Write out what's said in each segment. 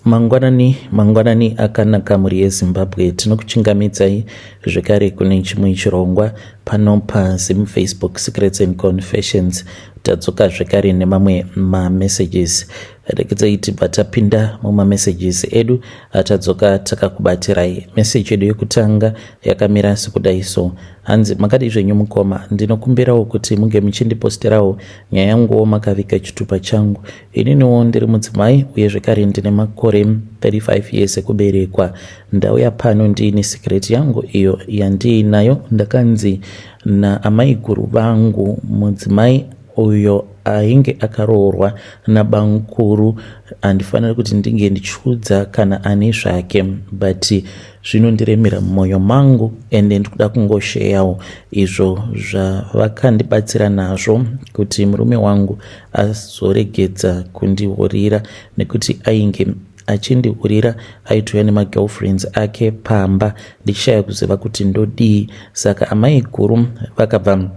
Mangwanani, mangwanani akanaka mhuri yeZimbabwe. Tinokuchingamidzai zvekare kune chimwe chirongwa pano paZim Facebook Secrets and Confessions. Tadzoka zvekare nemamwe mamessages. Regedzai tibva tapinda mumamessages edu atadzoka takakubatirai. Message yedu yekutanga yakamira sekudai so. Hanzi makadii zvenyu mukoma, ndinokumbirawo kuti munge muchindiposterawo nyaya yanguwo makaviga chitupa changu. Ininiwo ndiri mudzimai uye zvekare ndine makore 35 years ekuberekwa. Ndauya pano ndiine secret yangu iyo yandiinayo. Ndakanzi naamaiguru vangu mudzimai uyo ainge akaroorwa nabamukuru handifaniri kuti ndinge ndichiudza kana ani zvake but zvinondiremera mumwoyo mangu ende ndikuda kungosheyawo izvo zvavakandibatsira nazvo kuti murume wangu azoregedza kundihurira nekuti ainge achindihurira aitouya nemagirlfriends ake pamba ndichishaya kuziva kuti ndodii saka amai guru vakabva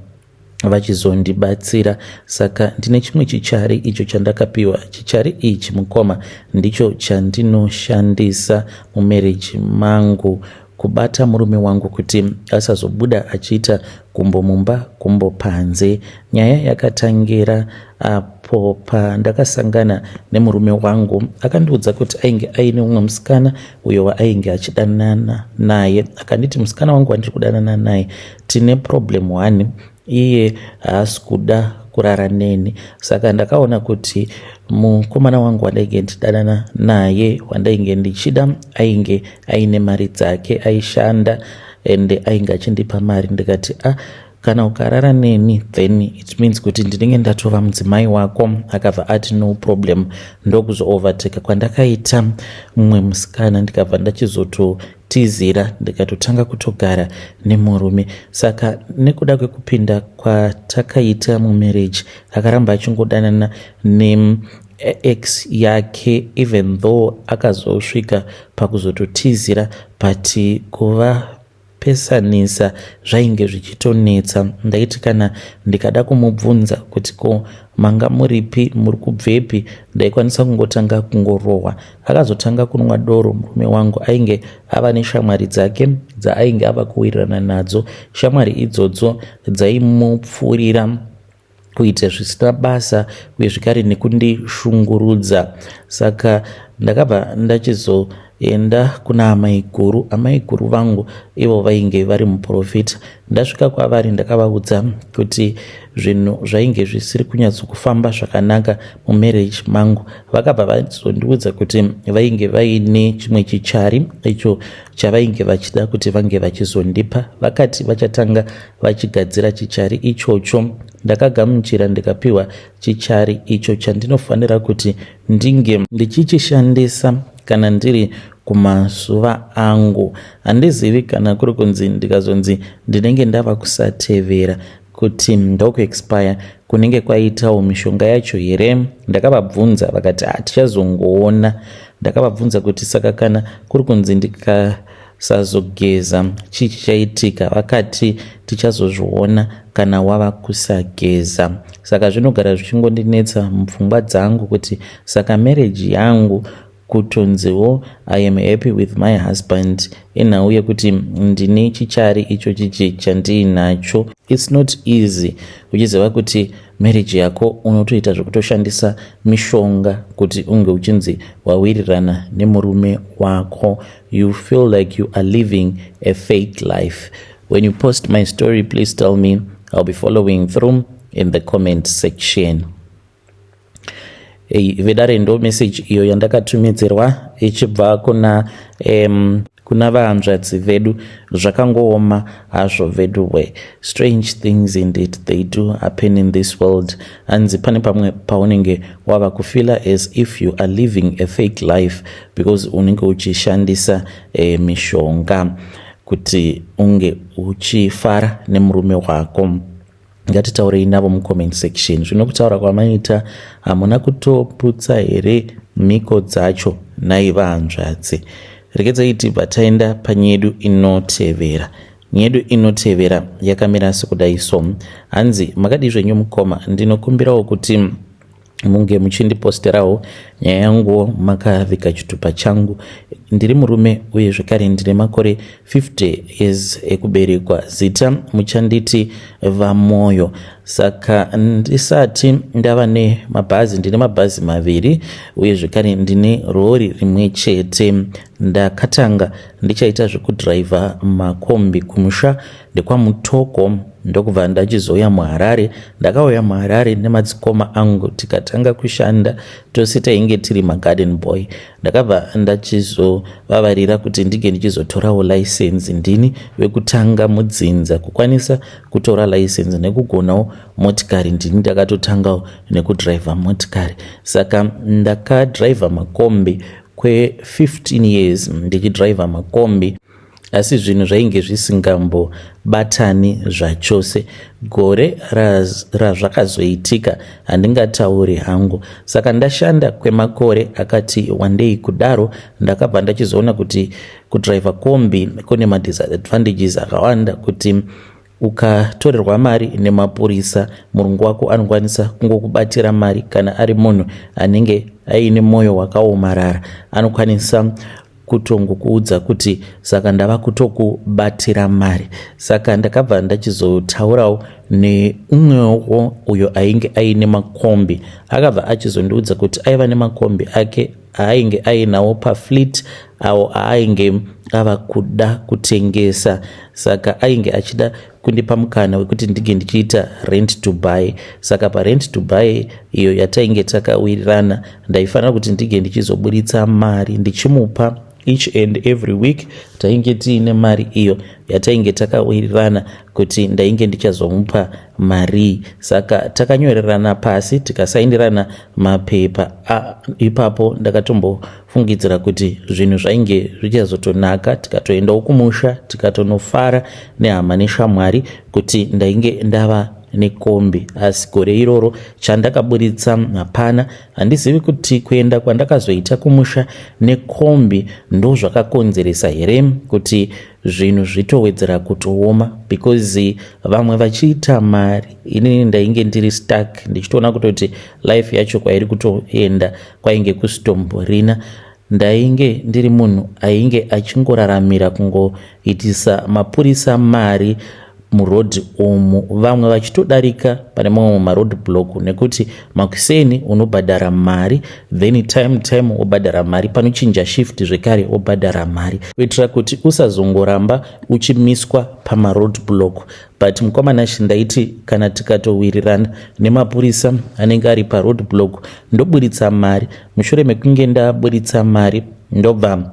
vachizondibatsira saka ndine chimwe chichari icho chandakapiwa chichari ichi mukoma ndicho chandinoshandisa mumarriage mangu kubata murume wangu kuti asazobuda achiita gumbo mumba gumbo panze nyaya yakatangira apo pandakasangana nemurume wangu akandiudza kuti ainge aine umwe musikana uyo waainge achidanana naye akanditi musikana wangu wandiri kudanana naye tine problem one iye haasi kuda kurara neni saka ndakaona kuti mukomana wangu wandainge ndichidanana naye wandainge ndichida ainge aine mari dzake aishanda ende ainge achindipa mari ndikati a ah, kana ukarara neni then it means kuti ndinenge ndatova mudzimai wako akabva ati no problem ndokuzoovertake kwandakaita mumwe musikana ndikabva ndachizototizira ndikatotanga kutogara nemurume saka nekuda kwekupinda kwatakaita mumarriage akaramba achingodanana ne ex yake even though akazosvika pakuzototizira but kuva pesanisa zvainge zvichitonetsa ndaiti kana ndikada kumubvunza kuti ko manga muripi muri kubvepi ndaikwanisa kungotanga kungorohwa akazotanga kunwa doro murume wangu ainge ava neshamwari dzake dzaainge ava kuwirirana nadzo shamwari idzodzo dzaimupfuurira kuita zvisina basa uye zvekare nekundishungurudza saka ndakabva ndachizoenda kuna amaiguru amaiguru vangu ivo vainge vari muprofita ndasvika kwavari ndakavaudza kuti zvinhu zvainge zvisiri kunyatsokufamba zvakanaka mumarriage mangu vakabva vazondiudza kuti vainge vaine chimwe chichari icho chavainge vachida kuti vange vachizondipa vakati vachatanga vachigadzira chichari ichocho ndakagamuchira ndikapiwa chichari icho chandinofanira kuti ndinge ndichichishandisa kana ndiri kumazuva angu handizivi kana kuri kunzi ndikazonzi ndinenge ndava kusatevera kuti ndokuexpire kunenge kwaitawo mishonga yacho here ndakavabvunza vakati hatichazongoona ndakavabvunza kuti saka kana kuri kunzi ndika sazogeza chii chichaitika vakati tichazozviona kana wava kusageza saka zvinogara zvichingondinetsa mupfungwa dzangu kuti saka marriage yangu kutonziwo i am happy with my husband inhau yekuti ndine chichari icho chichi chandiinacho its not easy uchiziva kuti marriage yako unotoita zvekutoshandisa mishonga kuti unge uchinzi wawirirana nemurume wako you feel like you are living a fake life when you post my story please tell me i'll be following through in the comment section Hey, vedare ndo message iyo yandakatumidzirwa ichibva kuna um, kuna vahanzvadzi vedu zvakangooma hazvo veduwe strange things indeed they do happen in this world hanzi pane pamwe paunenge wava kufeela as if you are living a fake life because unenge uchishandisa eh, mishonga kuti unge uchifara nemurume wako ngatitaurei navo mucomment section zvino kutaura kwamaita hamuna kutoputsa here mhiko dzacho nhai vahanzvadzi regedzai tibva taenda panyedu inotevera nyedu inotevera yakamira sekudai so hanzi makadii zvenyu mukoma ndinokumbirawo kuti Munge muchindiposterawo nyaya yanguwo makavika chitupa changu. Ndiri murume uye zvekare ndine makore 50 years ekuberekwa. Zita muchanditi VaMoyo. Saka ndisati ndava nemabhazi, ndine mabhazi maviri uye zvekare ndine rori rimwe chete. Ndakatanga ndichaita zvekudhiraivha makombi kumusha ndekwaMutoko ndokubva ndachizouya muHarare. Ndakauya muHarare nemadzikoma angu tikatanga kushanda tose, tainge tiri magarden boy. Ndakabva ndachizovavarira kuti ndinge ndichizotorawo license. Ndini wekutanga mudzinza kukwanisa kutora license nekugonawo motikari. Ndini ndakatotangawo nekudhiraivha motikari. Saka ndakadhiraivha makombi kwe15 years ndichidhiraivha makombi, asi zvinhu zvainge zvisingambobatani zvachose. Gore razvakazoitika handingatauri hangu. Saka ndashanda kwemakore akati wandei kudaro, ndakabva ndachizoona kuti kudhiraivha kombi kune madisadvantages akawanda, kuti ukatorerwa mari nemapurisa, murungu wako anokwanisa kungokubatira mari. Kana ari munhu anenge aine mwoyo wakaomarara, anokwanisa kutongokuudza kuti saka ndava kutokubatira mari. Saka ndakabva ndachizotaurawo neumwewo uyo ainge aine makombi. Akabva achizondiudza kuti aiva nemakombi ake aainge ainawo pafleet, awo aainge ava kuda kutengesa. Saka ainge achida kundipa mukana wekuti ndinge ndichiita rent to buy. Saka parent to buy iyo yatainge takawirirana, ndaifanira kuti ndinge ndichizoburitsa mari ndichimupa each and every week. Tainge tiine mari iyo yatainge takawirirana kuti ndainge ndichazomupa mari. Saka takanyorerana pasi, tikasaindirana mapepa. Ipapo ndakatombofungidzira kuti zvinhu zvainge zvichazotonaka, tikatoendawo kumusha, tikatonofara nehama neshamwari kuti ndainge ndava nekombi. Asi gore iroro chandakaburitsa hapana. Handizivi kuti kuenda kwandakazoita kumusha nekombi ndo zvakakonzeresa here kuti zvinhu zvitowedzera kutooma, because vamwe vachiita mari, inini ndainge ndiri stuck, ndichitoona kutoti life yacho kwairi kutoenda kwainge kusitomborina. Ndainge ndiri munhu ainge achingoraramira kungoitisa mapurisa mari murodhi umu, vamwe vachitodarika pane mamwe maroad block, nekuti makuseni unobhadhara mari, then time time wobhadhara mari, panochinja shift zvekare wobhadhara mari, kuitira kuti usazongoramba uchimiswa pamaroad block. But mukomanashi, ndaiti kana tikatowirirana nemapurisa anenge ari paroad block, ndoburitsa mari. Mushure mekunge ndaburitsa mari, ndobva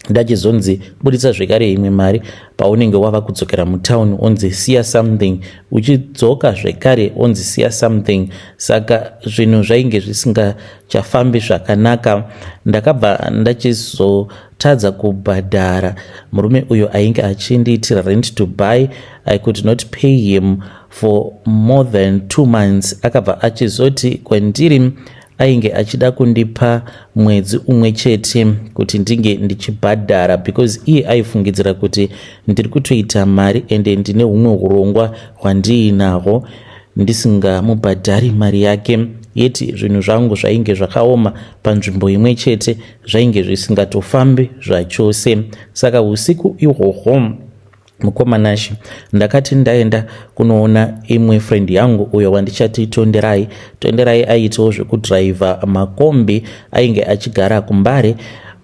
ndachizonzi buritsa zvekare imwe mari. Paunenge wava kudzokera mutauni, onzi siya something, uchidzoka zvekare onzi siya something. Saka zvinhu zvainge zvisingachafambi zvakanaka. Ndakabva ndachizotadza kubhadhara murume uyo ainge achindiitira rent to buy. I could not pay him for more than 2 months. Akabva achizoti kwandiri ainge achida kundipa mwedzi umwe chete kuti ndinge ndichibhadhara, because iye aifungidzira kuti ndiri kutoita mari ende ndine humwe urongwa hwandiinahwo ndisingamubhadhari mari yake. Yeti zvinhu zvangu zvainge zvakaoma panzvimbo imwe chete, zvainge zvisingatofambi zvachose. Saka usiku ihwohwo, mukomanashi, ndakati ndaenda kunoona imwe friend yangu uyo wandichati Tonderai. Tonderai aiitawo zvekudhiraivha makombi. Ainge achigara kuMbare,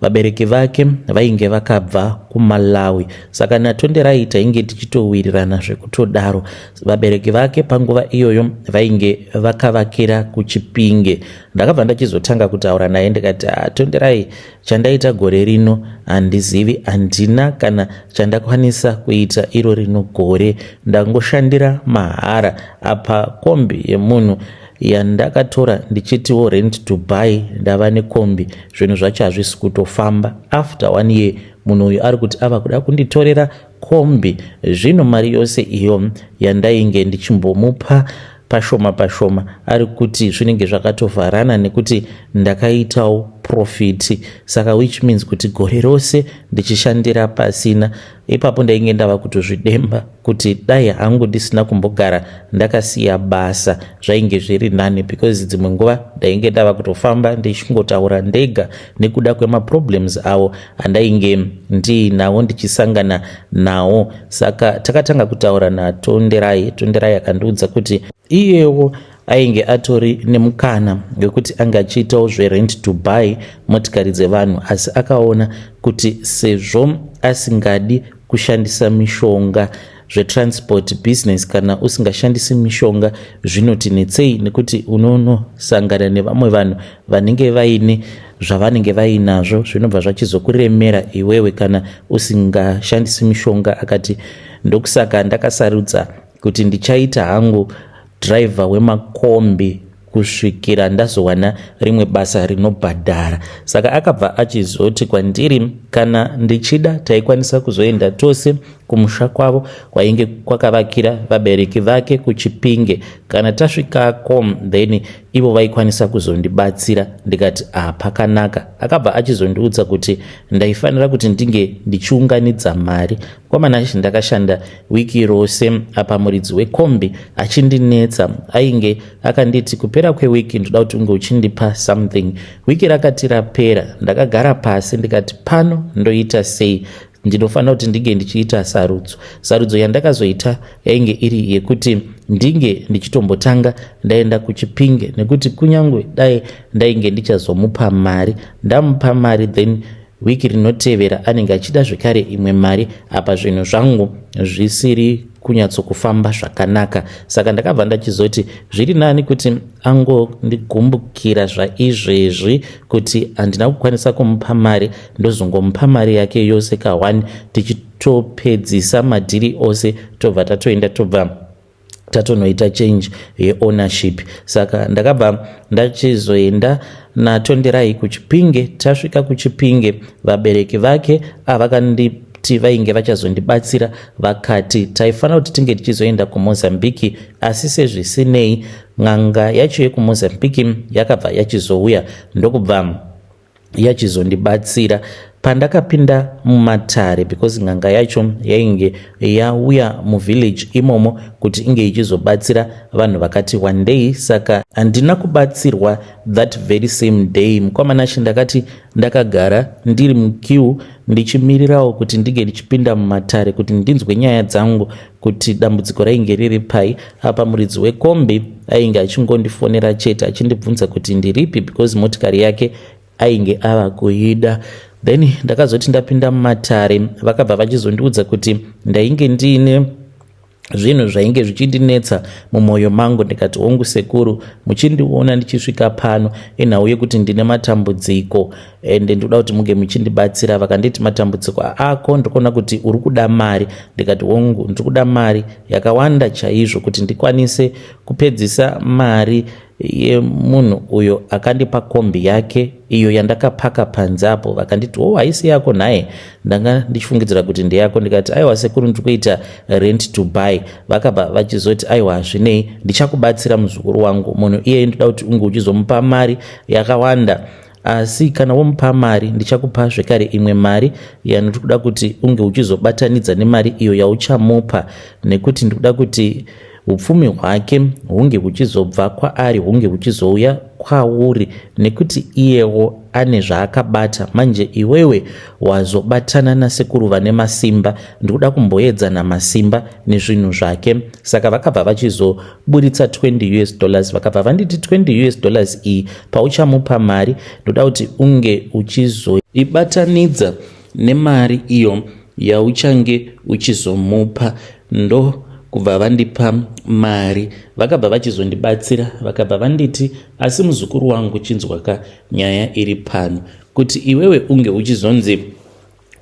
vabereki vake vainge vakabva kuMalawi. Saka naTonderai tainge tichitowirirana zvekutodaro. Vabereki vake panguva iyoyo vainge vakavakira kuChipinge. Ndakabva ndachizotanga kutaura naye ndikati, ah, Tonderai, chandaita gore rino handizivi. Handina kana chandakwanisa kuita iro rino gore. Ndangoshandira mahara. Apa kombi yemunhu yandakatora ndichitiwo rent to buy, ndava nekombi, zvinhu zvacho hazvisi kutofamba. After one year munhu uyu ari kuti ava kuda kunditorera kombi. Zvino mari yose iyo yandainge ndichimbomupa pashoma pashoma, ari kuti zvinenge zvakatovharana nekuti ndakaitawo profit. Saka which means kuti gore rose ndichishandira pasina. Ipapo ndainge ndava kutozvidemba kuti dai hangu ndisina kumbogara ndakasiya basa, zvainge zviri nani, because dzimwe nguva ndainge ndava kutofamba ndichingotaura ndega nekuda kwemaproblems awo andainge ndiinawo, ndichisangana nawo. Saka takatanga kutaura naTonderai. Tonderai akandiudza kuti iyewo ainge atori nemukana wekuti ange achiitawo zverent to buy motikari dzevanhu, asi akaona kuti sezvo asingadi kushandisa mishonga, zvetransport business kana usingashandisi mishonga zvinoti netsei, nekuti unonosangana nevamwe vanhu vanenge vaine zvavanenge vainazvo, zvinobva zvachizokuremera iwewe kana usingashandisi mishonga. Akati ndokusaka ndakasarudza kuti ndichaita hangu driver wemakombi kusvikira ndazowana rimwe basa rinobhadhara. Saka akabva achizoti kwandiri kana ndichida taikwanisa kuzoenda tose kumusha kwavo kwainge kwakavakira vabereki vake kuChipinge. Kana tasvikako, then ivo vaikwanisa kuzondibatsira. Ndikati, "Ah, pakanaka." Akabva achizondiudza kuti ndaifanira kuti ndinge ndichiunganidza mari. Kwamanashi ndakashanda wiki rose, apa muridzi wekombi achindinetsa. Ainge akanditi kupera kwewiki ndoda kuti unge uchindipa something. Wiki rakati rapera, ndakagara pasi ndikati, "Pano ndoita sei? Ndinofanira kuti ndinge ndichiita sarudzo." Sarudzo yandakazoita yainge iri yekuti ndinge ndichitombotanga ndaenda kuChipinge, nekuti kunyange dai ndainge ndichazomupa mari, ndamupa mari, then wiki rinotevera anenge achida zvekare imwe mari, apa zvinhu zvangu zvisiri kunyatsokufamba zvakanaka. Saka ndakabva ndachizoti zviri nani kuti angondigumbukiira zvaizvezvi kuti handina kukwanisa kumupa mari, ndozongomupa mari yake yose ka1, tichitopedzisa madhiri ose, tobva tatoenda, tobva tatonoita change yeownership. Saka ndakabva ndachizoenda naTonderai kuChipinge. Tasvika kuChipinge, vabereki vake avakanditi vainge vachazondibatsira vakati taifanira kuti tinge tichizoenda kuMozambiki, asi sezvisinei n'anga yacho yekuMozambiki yakabva yachizouya, ndokubva yachizondibatsira pandakapinda mumatare, because n'anga yacho yainge yauya muvillage imomo kuti inge ichizobatsira vanhu vakati one day. Saka handina kubatsirwa that very same day, mukwamanashi. Ndakati ndakagara ndiri muqueue ndichimirirawo kuti ndinge ndichipinda mumatare kuti ndinzwe nyaya dzangu, kuti dambudziko rainge riri pai. Apa muridzi wekombi ainge achingondifonera chete achindibvunza kuti ndiripi, because motikari yake ainge ava kuida. Then ndakazoti ndapinda mumatare, vakabva vachizondiudza kuti ndainge ndiine zvinhu zvainge zvichindinetsa mumwoyo mangu. Ndikati, "Hongu sekuru, muchindiona ndichisvika pano inhau yekuti ndine matambudziko ende ndinoda kuti muge muchindibatsira." Vakanditi, "Matambudziko ako ndikuona kuti uri kuda mari." Ndikati, "Hongu, ndiri kuda mari yakawanda chaizvo kuti ndikwanise kupedzisa mari yemunhu uyo akandipa kombi yake iyo yandakapaka panze apo." Vakanditi, "O, oh, haisi yako nhaye? Ndanga ndichifungidzira kuti ndeyako." Ndikati, "Aiwa sekuru, ndiri kuita rent to buy." Vakabva vachizoti, "Aiwa, hazvinei, ndichakubatsira muzukuru wangu. Munhu iyeye ndoda kuti unge uchizomupa mari yakawanda, asi kana womupa mari, ndichakupa zvekare imwe mari yandiri kuda kuti unge uchizobatanidza nemari iyo yauchamupa, nekuti ndikuda kuti upfumi hwake hunge huchizobva kwaari hunge huchizouya kwauri, nekuti iyewo ane zvaakabata. Manje iwewe wazobatana nasekuru vane masimba, ndikuda kumboedzana masimba nezvinhu zvake." Saka vakabva vachizoburitsa $20. Vakabva vanditi, "$20 iyi, pauchamupa mari, ndoda kuti unge uchizoibatanidza nemari iyo yauchange uchizomupa." Ndo kubva vandipa mari. Vakabva vachizondibatsira, vakabva vanditi, "Asi muzukuru wangu, chinzwaka nyaya iri pano, kuti iwewe unge uchizonzi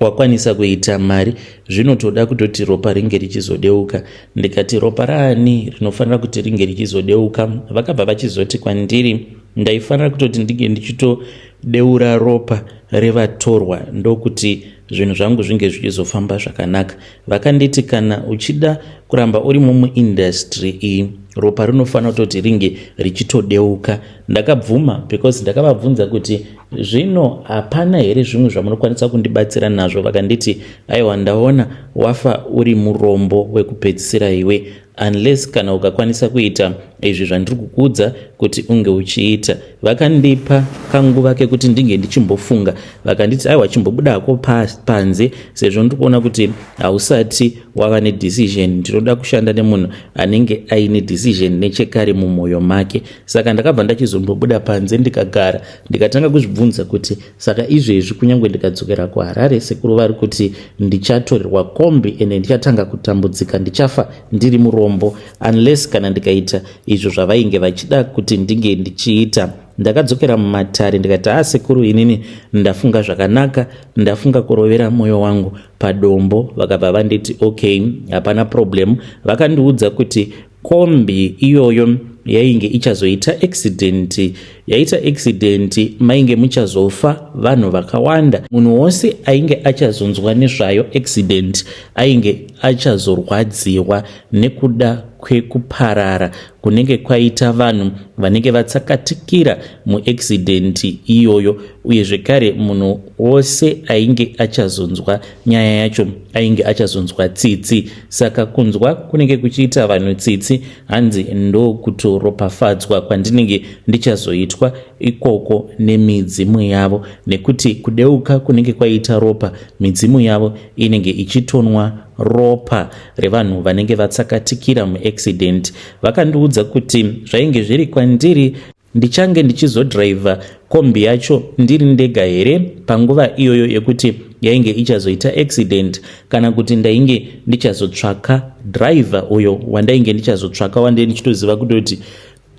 wakwanisa kuita mari, zvinotoda kutoti ropa ringe richizodeuka." Ndikati, "Ropa raani rinofanira kuti ringe richizodeuka?" Vakabva vachizoti kwandiri ndaifanira kutoti ndinge ndichitodeura ropa revatorwa, ndokuti zvinhu zvangu zvinge zvichizofamba zvakanaka. Vakanditi kana uchida kuramba urimo muindustry iyi, ropa rinofanira kutoti ringe richitodeuka. Ndakabvuma because ndakavabvunza kuti Zvino hapana here zvimwe zvamunokwanisa kundibatsira nazvo? Vakanditi, aiwa, ndaona wafa uri murombo wekupedzisira iwe, unless kana ukakwanisa kuita izvi zvandiri kukuudza kuti unge uchiita. Vakandipa kanguva kekuti ndinge ndichimbofunga. Vakanditi, aiwa, chimbobudako panze sezvo ndiri kuona kuti hausati wava nedecision. Ndinoda kushanda nemunhu anenge aine decision nechekare mumwoyo make. Saka ndakabva ndachizombobuda panze, ndikagara, ndikatanga kuzvibvunza kuti saka izvezvi kunyange ndikadzokera kuHarare, sekuru vari kuti ndichatorerwa kombi ende ndichatanga kutambudzika, ndichafa ndiri murombo unless kana ndikaita izvo zvavainge vachida kuti ndinge ndichiita. Ndakadzokera mumatare ndikati, "Ha, sekuru, inini ndafunga zvakanaka, ndafunga kurovera mwoyo wangu padombo." Vakabva vanditi, "Okay, hapana problem." Vakandiudza kuti kombi iyoyo yainge ichazoita accident, yaita accident mainge muchazofa vanhu vakawanda. Munhu wose ainge achazonzwa nezvayo accident ainge achazorwadziwa nekuda kwekuparara kunenge kwaita vanhu vanenge vatsakatikira muaccident iyoyo. Uye zvekare munhu wose ainge achazonzwa nyaya yacho ainge achazonzwa tsitsi. Saka kunzwa kunenge kuchiita vanhu tsitsi, hanzi ndokutoropafadzwa kwandinenge ndichazoitwa ikoko nemidzimu yavo, nekuti kudeuka kunenge kwaita ropa, midzimu yavo inenge ichitonwa ropa revanhu vanenge vatsakatikira muaccident. Vakandiudza kuti zvainge zviri kwandiri, ndichange ndichizodhiraivha kombi yacho ndiri ndega here panguva iyoyo yekuti yainge ichazoita accident, kana kuti ndainge ndichazotsvaka dhiraivha uyo wandainge ndichazotsvaka, wandee ndichitoziva kutoti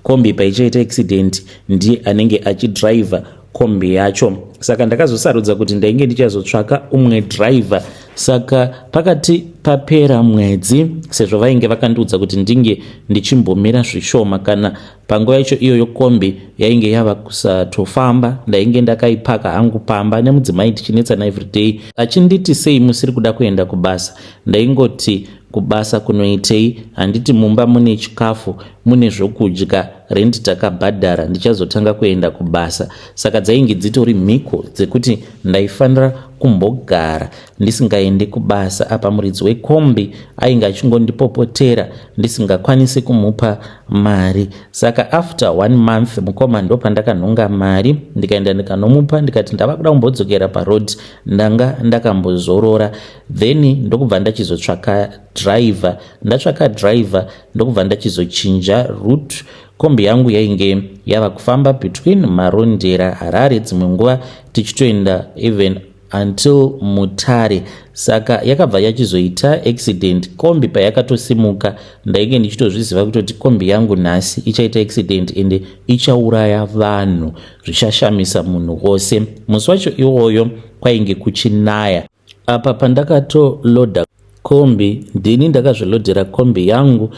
kombi paichaita accident ndiye anenge achidhiraivha kombi yacho. Saka ndakazosarudza kuti ndainge ndichazotsvaka umwe dhiraivha. Saka pakati papera mwedzi, sezvo vainge vakandiudza kuti ndinge ndichimbomira zvishoma, kana panguva yacho iyoyo kombi yainge yava kusatofamba, ndainge ndakaipaka hangu pamba nemudzimai tichinetsana everyday, achinditi, "Sei musiri kuda kuenda kubasa?" Ndaingoti, "Kubasa kunoitei? Handiti mumba mune chikafu, mune zvokudya, rendi takabhadhara, ndichazotanga kuenda kubasa." Saka dzainge dzitori mhiko dzekuti ndaifanira kumbogara ndisingaendi kubasa. Apa muridzi wekombi ainge achingondipopotera, ndisingakwanisi kumupa mari. Saka after one month, mukoma, ndopandakanhonga mari, ndikaenda ndikanomupa, ndikati ndava kuda kumbodzokera paroad, ndanga ndakambozorora. Then ndokubva ndachizotsvaka driver. Ndatsvaka driver, ndokubva ndachizochinja route. Kombi yangu yainge yava kufamba between Marondera, Harare, dzimwe nguva tichitoenda even until Mutare. Saka yakabva yachizoita accident. Kombi payakatosimuka, ndainge ndichitozviziva kutoti kombi yangu nhasi ichaita accident ende ichauraya vanhu, zvichashamisa munhu wose. Musi wacho iwoyo kwainge kuchinaya. Apa pandakatolodha kombi, ndini ndakazvilodhera kombi yangu,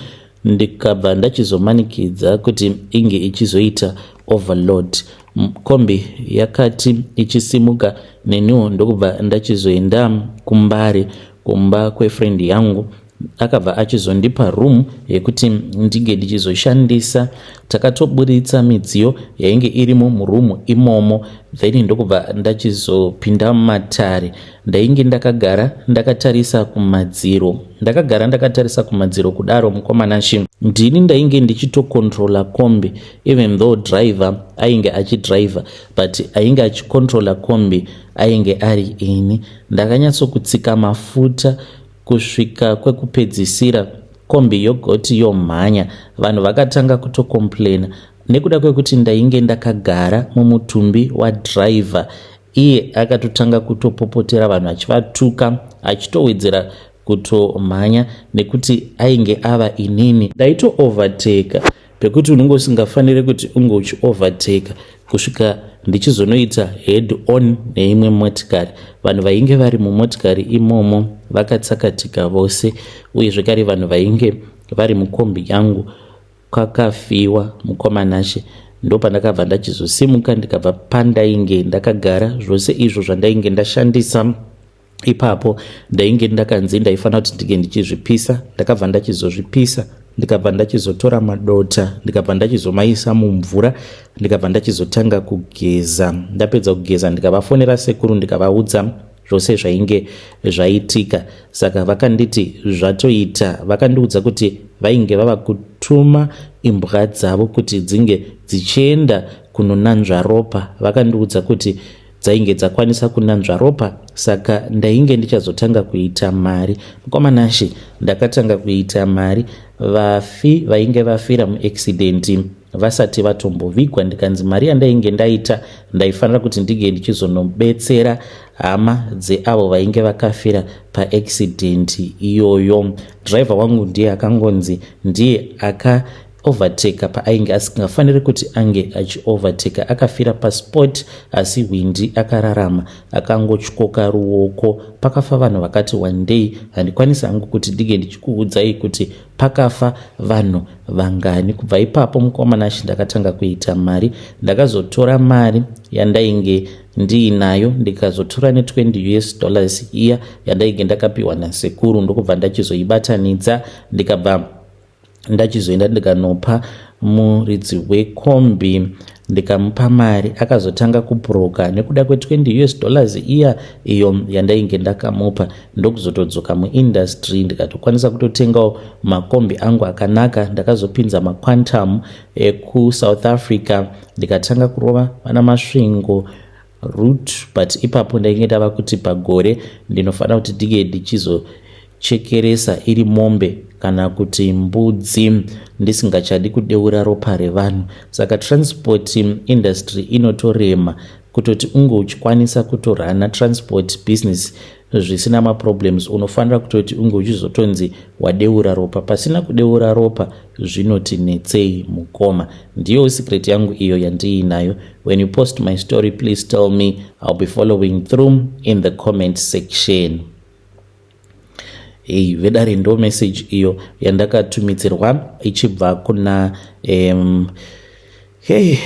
ndikabva ndachizomanikidza kuti inge ichizoita overload. Kombi yakati ichisimuka, neniwo ndokubva ndachizoenda kuMbare, kumba kwefriend yangu. Akabva achizondipa room yekuti ndinge ndichizoshandisa. Takatoburitsa midziyo yainge irimo murumu imomo, then ndokubva ndachizopinda mumatare. Ndainge ndakagara ndakatarisa kumadziro, ndakagara ndakatarisa kumadziro kudaro. Mukomanashi, ndini ndainge ndichitokontrola kombi, even though driver ainge achidriver, but ainge achikontrola kombi ainge ari ini. Ndakanyatsokutsika mafuta kusvika kwekupedzisira, kombi yogoti yomhanya. Vanhu vakatanga kutokomplaina nekuda kwekuti ndainge ndakagara mumutumbi wadhiraivha. Iye akatotanga kutopopotera vanhu, achivatuka, achitowedzera kutomhanya nekuti ainge ava inini ndaitoovertaka pekuti unenge usingafaniri kuti unge uchiovertaka, kusvika ndichizonoita head on neimwe motikari. Vanhu vainge vari mumotikari imomo vakatsakatika vose, uye zvekare vanhu vainge vari mukombi yangu, kwakafiwa, mukomanashe. Ndopandakabva ndachizosimuka, ndikabva pandainge ndakagara. Zvose izvo zvandainge ndashandisa ipapo, ndainge ndakanzi ndaifanira kuti ndinge ndichizvipisa, ndakabva ndachizozvipisa. Ndikabva ndachizotora madota, ndikabva ndachizomaisa mumvura, ndikabva ndachizotanga kugeza. Ndapedza kugeza, ndikavafonera sekuru, ndikavaudza zvose zvainge zvaitika. Saka vakanditi zvatoita. Vakandiudza kuti vainge vava kutuma imbwa dzavo kuti dzinge dzichienda kunonanzva ropa. Vakandiudza kuti dzainge dzakwanisa kunanzva ropa, saka ndainge ndichazotanga kuita mari. Mukoma Nashe, ndakatanga kuita mari vafi vainge vafira muaccident vasati vatombovigwa. Ndikanzi mari yandainge ndaita ndaifanira kuti ndinge ndichizonobetsera hama dzeavo vainge vakafira paaccident iyoyo. Driver wangu ndiye akangonzi ndiye aka overtaker paainge asingafaniri kuti ange achiovertaker. Akafira paspot, asi hwindi akararama, akangotyoka ruoko. Pakafa vanhu vakati one day, handikwanisi hangu kuti ndinge ndichikuudzai kuti pakafa vanhu vangani. Kubva ipapo, mukoma Nashe, ndakatanga kuita mari. Ndakazotora mari yandainge ndiinayo, ndikazotora ne20 US dollars iya yandainge ndakapiwa nasekuru, ndokubva ndachizoibatanidza, ndikabva ndachizoenda ndikanopa muridzi wekombi. Ndikamupa mari, akazotanga kubhuroka nekuda kwe20 US dollars iya iyo yandainge ndakamupa. Ndokuzotodzoka muindustry, ndikatokwanisa kutotengawo makombi angu akanaka. Ndakazopinza maQuantum ekuSouth Africa, ndikatanga kurova vana Masvingo route, but ipapo ndainge ndava kuti pagore ndinofanira kuti ndinge ndichizochekeresa iri mombe kana kuti mbudzi, ndisingachadi kudeura ropa revanhu. Saka transport industry inotorema kutoti unge uchikwanisa kutorana transport business zvisina maproblems. Unofanira kutoti unge uchizotonzi wadeura ropa. Pasina kudeura ropa zvinoti netsei, mukoma. Ndiyo secret yangu iyo yandiinayo. When you post my story, please tell me. I'll be following through in the comment section. Hei vedare, ndo message iyo yandakatumidzirwa ichibva kuna hei,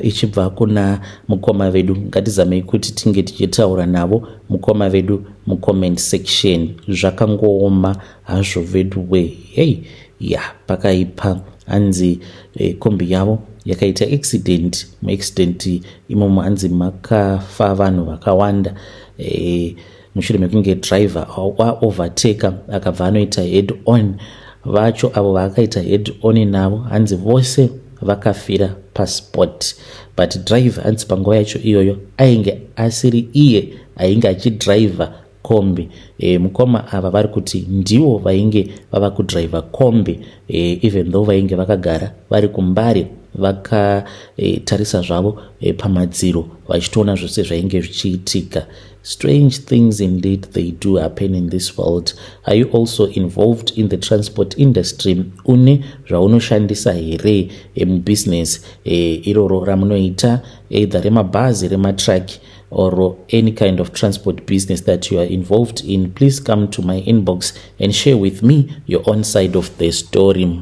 ichibva kuna mukoma vedu. Ngatizamei kuti tinge tichitaura navo mukoma vedu mucomment section. Zvakangooma hazvo vedu we. Hei ya, pakaipa. Hanzi kombi yavo yakaita accident. Muaccident imomo hanzi makafa vanhu vakawanda mushure mekunge driver aovertaka, akabva anoita head on. Vacho avo vaakaita head on navo, hanzi vose vakafira paspot, but driver hanzi panguva yacho iyoyo ainge asiri iye ainge achidhiraivha kombi. Mukoma ava vari kuti ndivo vainge vava kudhiraivha kombi, even though vainge vakagara vari kumbare, vakatarisa zvavo pamadziro vachitoona zvose zvainge zvichiitika. Strange things indeed, they do happen in this world. Are you also involved in the transport industry? Une zvaunoshandisa here mubusiness iroro ramunoita, either remabhazi, rematruck or any kind of transport business that you are involved in? Please come to my inbox and share with me your own side of the story.